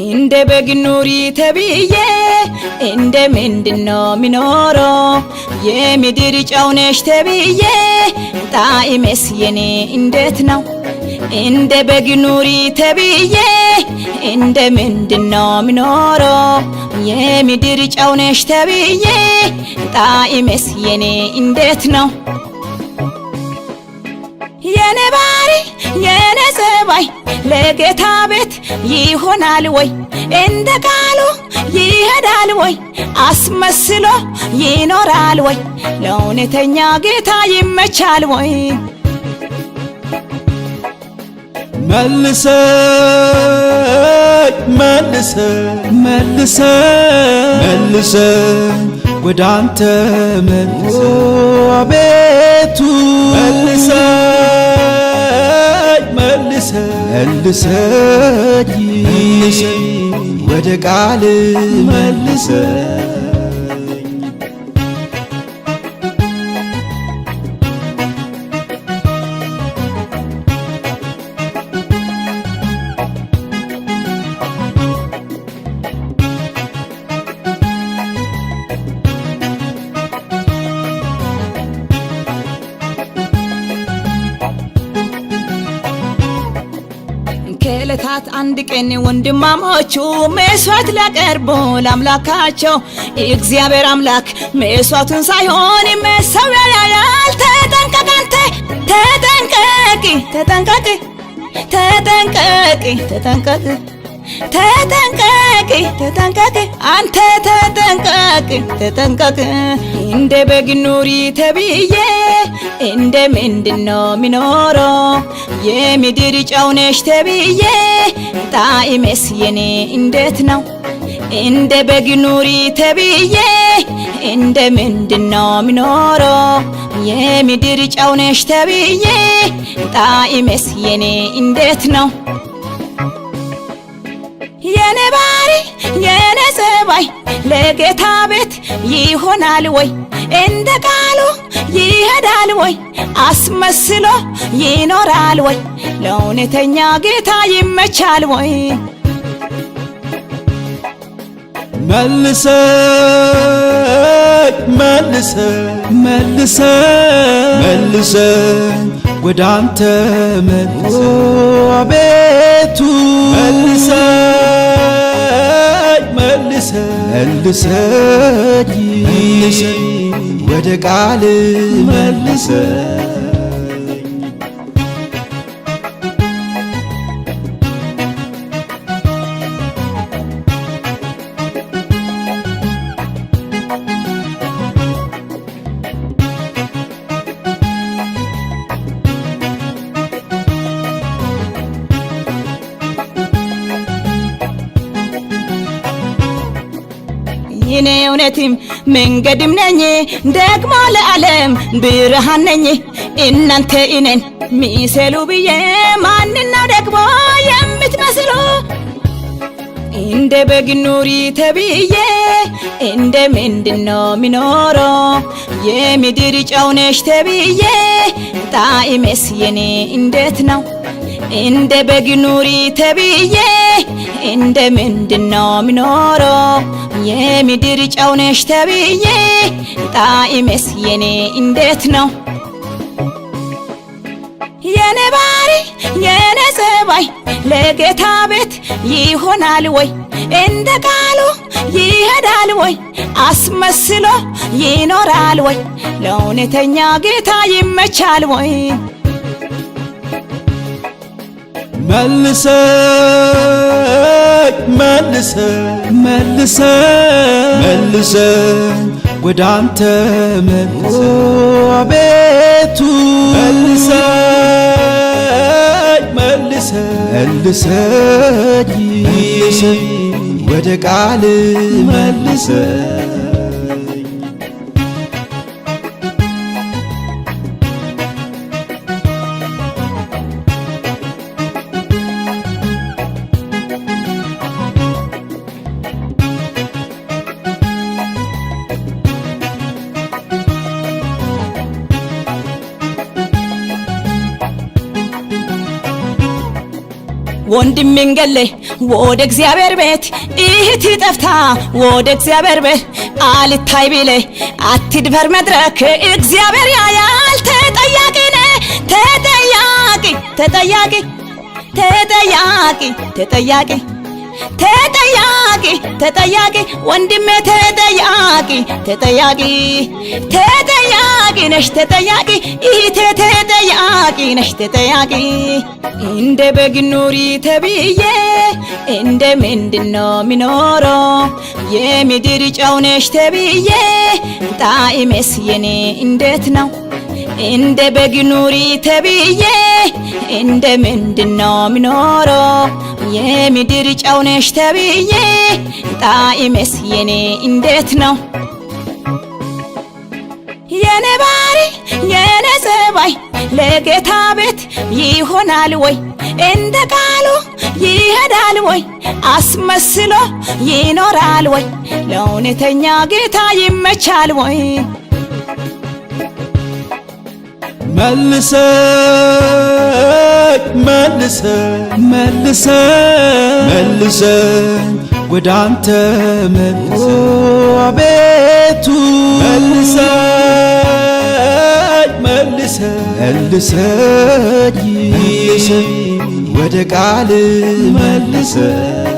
እንደ በግ ኑሪ ተብዬ እንደ ምንድነው ሚኖረው? የምድር ጨው ነሽ ተብዬ ጣዕሜስ የኔ እንዴት ነው? እንደ በግ ኑሪ ተብዬ እንደ ምንድነው ሚኖረው? የምድር ጨው ነሽ ተብዬ ጣዕሜስ የኔ እንዴት ነው? የኔ ባህሪ የኔ ጸባይ ለጌታ ቤት ይሆናል ወይ? እንደ ቃሉ ይሄዳል ወይ? አስመስሎ ይኖራል ወይ? ለእውነተኛ ጌታ ይመቻል ወይ? መልሰኝ መልሰኝ መልሰኝ መልሰኝ ወደ አንተ መልሰኝ አቤቱ መልሰኝ መልሰኝ መልሰኝ መልሰኝ ወደ ቃል መልሰኝ። ከዕለታት አንድ ቀን ወንድማሞቹ መስዋዕት ሊያቀርቡ ለአምላካቸው እግዚአብሔር አምላክ መስዋዕቱን ሳይሆን መሠዊያ ያያል። ተጠንቀቅ አንተ ተጠንቀቂ ተጠንቀቂ ተጠንቀቂ ተጠንቀቂ ተጠንቀቂ ተጠንቀቂ አንተ ተጠንቀቂ ተጠንቀቂ። እንደ በግ ኑሪ ተብዬ እንደ ምንድነው ሚኖረው? የምድር ጨው ነሽ ተብዬ ጣዕሜስ የኔ እንዴት ነው? እንደ በግ ኑሪ ተብዬ እንደ ምንድነው ሚኖረው? የምድር ጨው ነሽ ተብዬ ጣዕሜስ የኔ እንዴት ነው? የኔ ባህሪ የኔ ጸባይ ለጌታ ቤት ይሆናል ወይ? እንደ ቃሉ ይሄዳል ወይ? አስመስሎ ይኖራል ወይ? ለእውነተኛ ጌታ ይመቻል ወይ? መልሰኝ መልሰኝ መልሰኝ መልሰኝ ወደ አንተ መልሰኝ አቤቱ መልሰኝ መልሰኝ መልሰኝ መልሰኝ ወደ ቃል መልሰኝ። እኔ እውነትም መንገድም ነኝ፣ ደግሞ ለዓለም ብርሃን ነኝ። እናንተ እኔን ሚሰሉ ብዬ ማንነው ደግሞ የምትመስሉ? እንደ በግ ኑሪ ተብዬ እንደ ምንድነው ሚኖረው? የምድር ጨው ነሽ ተብዬ ጣዕሜስ የኔ እንዴት ነው? እንደ በግ ኑሪ ተብዬ እንደ ምንድነው ሚኖረው? የምድር ጨው ነሽ ተብዬ ጣዕሜስ የኔ እንዴት ነው? የኔ ባህሪ የኔ ጸባይ ለጌታ ቤት ይሆናል ወይ? እንደ ቃሉ ይሄዳል ወይ? አስመስሎ ይኖራል ወይ? ለእውነተኛ ጌታ ይመቻል ወይ? መልሰኝ መልሰኝ መልሰኝ መልሰኝ ወደ አንተ መልሰኝ አቤቱ መልሰኝ መልሰኝ መልሰኝ መልሰኝ ወደ ቃል መልሰኝ። ወንድሜን ገሌ ወደ እግዚአብሔር ቤት፣ እህት ጠፍታ ወደ እግዚአብሔር ቤት አልታይ ቢለ አትድፈር መድረክ፣ እግዚአብሔር ያያል። ተጠያቂ ነህ፣ ተጠያቂ፣ ተጠያቂ፣ ተጠያቂ፣ ተጠያቂ፣ ተጠያቂ፣ ተጠያቂ፣ ወንድሜ ተጠያቂ፣ ተጠያቂ፣ ተጠያቂ ነሽ፣ ተጠያቂ፣ እህቴ ተጠያቂ ነሽ፣ ተጠያቂ። እንደ በግ ኑሪ ተብዬ እንደ ምንድነው ሚኖረው? የምድር ጨው ነሽ ተብዬ ጣዕሜስ የኔ እንዴት ነው? እንደ በግ ኑሪ ተብዬ እንደ ምንድነው ሚኖረው? የምድር ጨው ነሽ ተብዬ ጣዕሜስ የኔ እንዴት ነው? የኔ ባህሪ፣ የኔ ጸባይ ለጌታ ቤት ይሆናል ወይ? እንደ ቃሉ ይሄዳል ወይ? አስመስሎ ይኖራል ወይ? ለእውነተኛ ጌታ ይመቻል ወይ? መልሰኝ መልሰኝ መልሰኝ መልሰኝ ወደ አንተ መልሰኝ አቤቱ፣ መልሰኝ መልሰኝ መልሰኝ መልሰኝ ወደ ቃል መልሰኝ።